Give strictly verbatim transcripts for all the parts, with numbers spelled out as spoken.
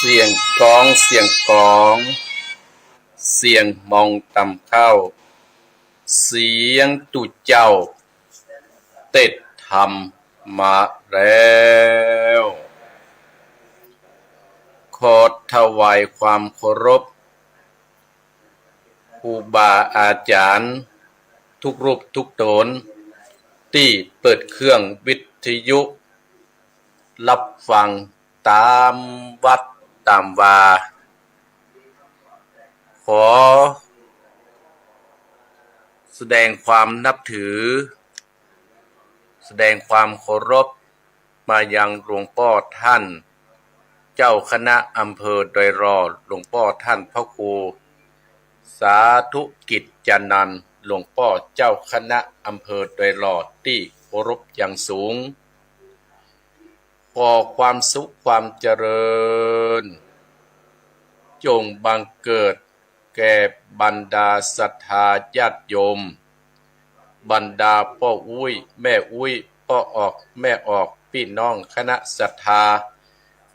เสียงก้อง เสียงก้อง เสียงหม่องต่ำเข้า เสียงตุ๊เจ้า เตสน์ธรรมมาแล้ว ขอถวายความเคารพ ครูบาอาจ๋ารย์ กู้รูปกู้ต๋น ตี้เปิดเครื่องวิทยุ ฮับฟังต๋ามวัดต๋ามวา ขอแสดงความนับถือ แสดงความเคารพ มายังหลวงป้อต้าน เจ้าคณะอำเภอดอยหล่อ หลวงป้อต้านพระครูสาธุกิจจานันท์ หลวงป้อเจ้าคณะอำเภอดอยหล่อตี้เคารพอย่างสูง ขอความสุขความเจริญ จงบังเกิดแก่บรรดาศรัทธาญาติโยม บรรดาป้ออุ๊ยแม่อุ๊ย ป้อออกแม่ออก ปี้น้องคณะศรัทธา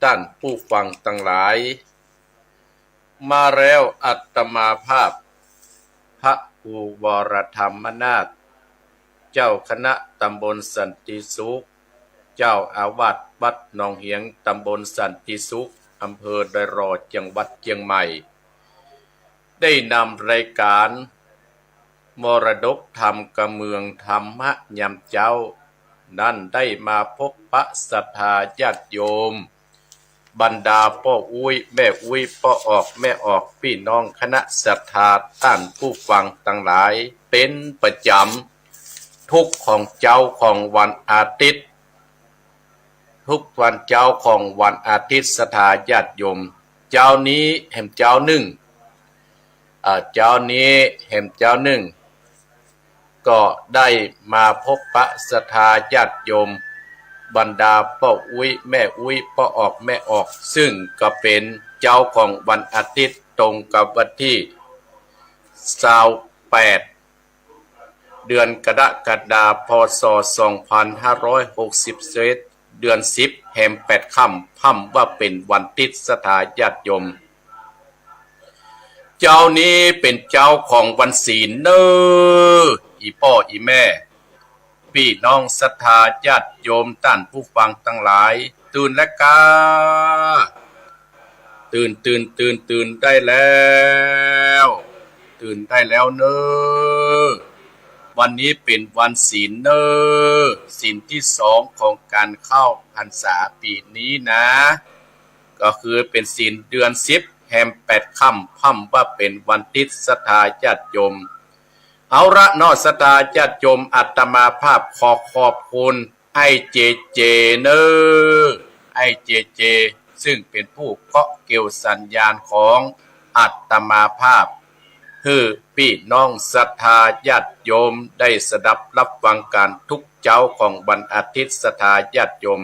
ต้านผู้ฟังตังหลาย มาแล้วอาตมาภาพ พระครูวรธรรมนาถ เจ้าคณะตำบลสันติสุข เจ้าอาวาสวัดหนองเหียง ตำบลสันติสุข อำเภอดอยหล่อ จังหวัดเจียงใหม่ ได้นำรายก๋านมรดกธรรมกำเมืองธรรมะยามเจ๊า นั้นได้มาพบปะศรัทธาญาติโยม บรรดาป้ออุ๊ยแม่อุ๊ย ป้อออกแม่ออก ปี้น้องคณะศรัทธา ต้านผู้ฟังตังหลาย เป๋นประจ๋ำ กู้ของเจ๊าของวันอาทิตย์ กู้วันเจ๊าของวันอาทิตย์ ศรัทธาญาติโยม เจ๊านี้แหมเจ๊านึ่ง อ่า เจ๊านี้แหมเจ๊านึ่ง ก็ได้มาพบปะศรัทธาญาติโยม บรรดาป้ออุ๊ยแม่อุ๊ย ป้อออกแม่ออก ซึ่งก็เป๋นเจ๊าของวันอาทิตย์ ตรงกับวันตี้ซาวแปด เดือนกรกฎา พ.ศ. สองพันห้าร้อยหกสิบเจ็ด เดือนสิบ แฮมแปดค่ำ พร่ำว่าเป๋นวันติ๊ด ศรัทธาญาติโยม เจ๊านี้เป๋นเจ๊าของวันศีลเน่อ อี่ป้ออี่แม่ ปี้น้องศรัทธาญาติโยม ต้านผู้ฟังตังหลาย ตื่นแล้วก้า ตื่น ตื่น ตื่น ตื่นได้แล้ว ตื่นได้แล้วเน่อ วันนี้เป๋นวันศีลเน่อ ศีลตี้สองของก๋านเข้าพรรษาปี๋นี้นะ ก็คือเป๋นศีลเดือนสิบ แฮมแปดค่ำ พร่ำว่าเป๋นวันติ๊ด ศรัทธาญาติโยม เอาละเนาะ ศรัทธาญาติโยม อาตมาภาพขอขอบคุณ ไอ้เจเจเน่อ ไอ้เจเจ ซึ่งเป๋นผู้เกาะเกี่ยวสัญญาณของอาตมาภาพ หื้อปี้น้องศรัทธาญาติโยมได้สดับรับฟังกั๋นทุกเจ๊าของวันอาติ๊ด ศรัทธาญาติโยม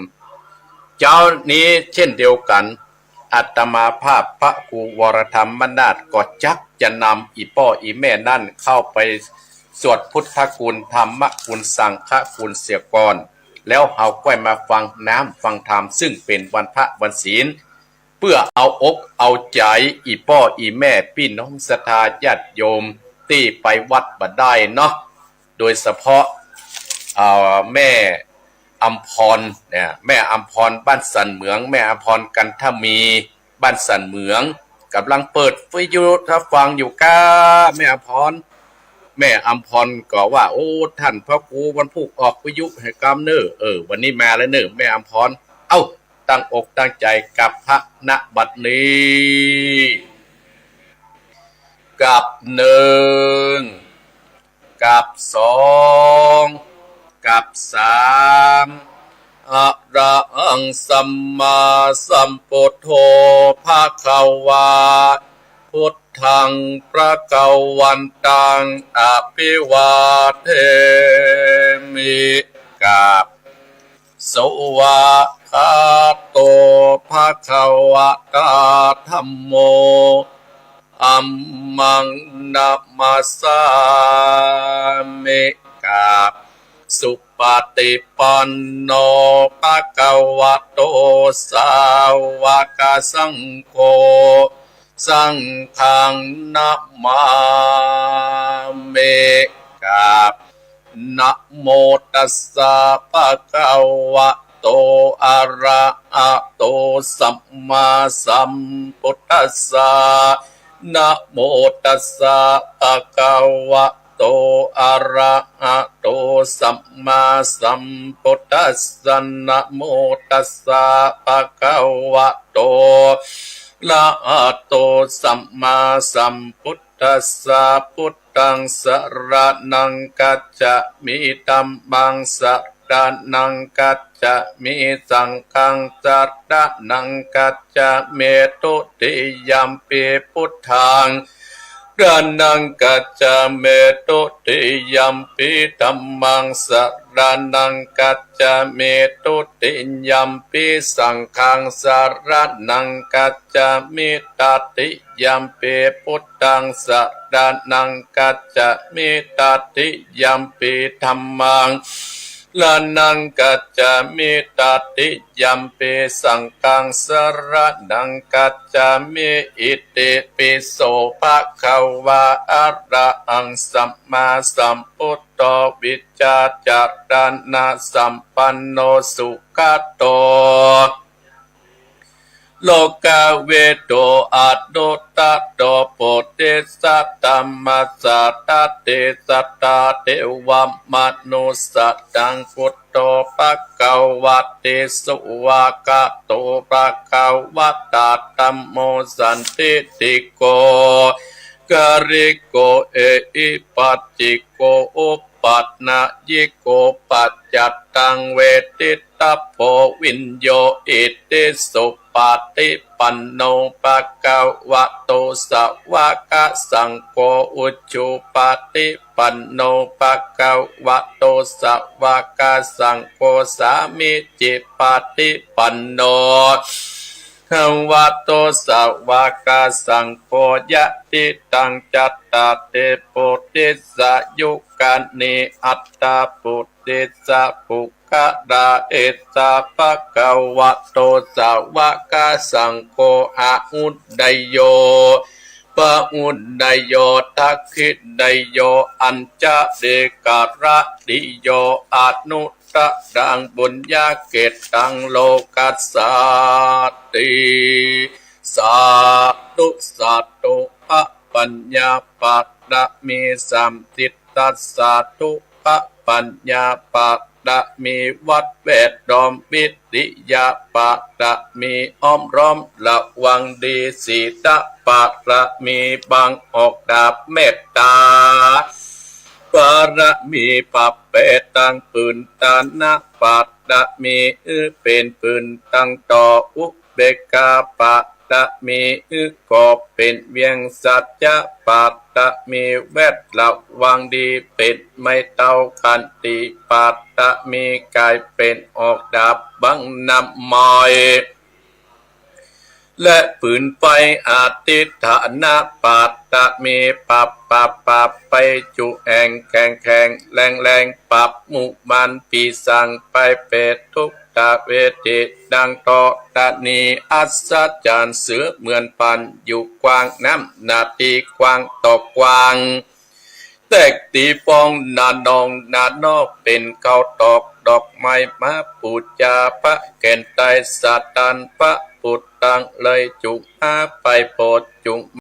เจ๊านี้เจ้นเดียวกั๋น อาตมาภาพพระครูวรธรรมนาถก็จักจะนำอี่ป้ออี่แม่นั้นเข้าไปสวดพุทธคุณ ธรรมคุณ สังฆคุณเสียก่อน แล้วเฮาก้อยมาฟังน้ำฟังธรรม ซึ่งเป๋นวันพระวันศีล เปื้อเอาอกเอาใจ๋อี่ป้ออี่แม่ ปี้น้องศรัทธาญาติโยมตี้ไปวัดบ่ได้เนาะ โดยเฉพาะ เอ่อ แม่อำพรเนี่ย แม่อำพรบ้านสันเหมือง แม่อำพรกันทมีบ้านสันเหมือง ก๋ำลังเปิดวิทยุฟังอยู่ก้า แม่อำพร แม่อำพรก็ว่า โอ้ ต้านพระครูวันพูกออกวิทยุหื้อก้าเน่อ เออ วันนี้มาแล้วเน่อ แม่อำพร เอ้า ตั้งอกตั้งใจ๋กับพระ ณ บัดนี้ กับหนึ่ง กับสอง กับสาม อะระหังสัมมาสัมพุทโธ ภะคะวา พุทธัง ภะคะวันตัง อะภิวาเทมิ กับ สวากขาโต ภะคะวะตา ธัมโม ธัมมัง นะมัสสามิ กับ สุปฏิปันโน ภะคะวะโต สาวกสังโฆ สังฆัง นะมามิ กับ นะโมตัสสะ ภะคะวะโต อะระหะโต สัมมาสัมพุทธัสสะ นะโมตัสสะ ภะคะวะโต อะระหะโต สัมมาสัมพุทธัสสะ นะโมตัสสะ ภะคะวะโต อะระหะโต สัมมาสัมพุทธัสสะ พุทธัง สะระณัง คัจฉามิ ธัมมัง สะระณัง คัจฉามิ สังฆัง สะระณัง คัจฉามิ ทุติยัมปิ พุทธัง สะระณัง คัจฉามิ ทุติยัมปิ ธัมมัง สะระณัง คัจฉามิ ทุติยัมปิ สังฆัง สะระณัง คัจฉามิ ตติยัมปิ พุทธัง สะระณัง คัจฉามิ ตติยัมปิ ธัมมัง สะระณัง คัจฉามิ ตติยัมปิ สังฆัง สะระณัง คัจฉามิ อิติปิโส ภะคะวา อะระหัง สัมมาสัมพุทโธ วิชชาจะระณะสัมปันโน สุขะโต โลกะวิทู อนุตตะโร ปุริสะธัมมะสะรถิ สัตถะเทวะมะนุสสะนัง พุทโธ ภะคะวะติ สุวากขาโต ภะคะวะตา ธัมโม สันทิฏฐิโก กาลิโก เอหิปัสสิโก อุปะนะยิโก ปัจจัตตัง เวทิต ทัพโพ วิญโญ อิติสุปะฏิปันโน ภะคะวะโต สาวกสังโฆ อุจุปะฏิปันโน ภะคะวะโต สาวกสังโฆ สามีจิปะฏิปันโน ภะคะวะโต สาวกสังโฆ ยะทิตัง จัตตาเต ปุริสายุคานิ อัตถะปุริสะปุคคะลา เอสสะ ภะคะวะโต สาวกสังโฆ อาหุเนยโย ปะหุเนยโย ทักขิเนยโย อัญชะลีกะรณีโย อนุตตรัง ปุญญาเขตตัง โลกัสสาติ สาธุ สาธุ พระปัญญาปารมีสามสิทธัสสะ สาธุ พระปัญญาปารมี วัดแวดล้อม วิริยะปารมี อ้อมล้อมระวังดี ศีลปารมี บังออกดาบ เมตตาปารมี ปะเป๋นตังปืน ทานะปารมี หื้อเป๋นปืนตังต่อ อุเบกขาปารมี หื้อขอบเป๋นเวียง สัจจะปารมี แวดระวังดี เป๋นไม้เต้า ขันติปารมี ก๋ายเป๋นออกดาบบังน้ำมอย และปืนไฟ อธิฏฐานะปารมี ปราบ ปราบ ปราบ ไฟจุแอ่ง แข็ง แข็ง แรง แรง ปราบหมู่มารปีศาจ ไพร่เปรต ทุกขเวทนา ดังธรณี อัศจรรย์ เสมือนพรานอยู่กว้าง น้ำนาดีกว้างต่อกว้าง แตกตีฟองหนานองหนานอก เป๋นเก้าตอกดอกไม้ มาปู๋จาพระแก่นไตรสาตาน พระปุทธังเลยจุ่งหาไปโผดจุ่ง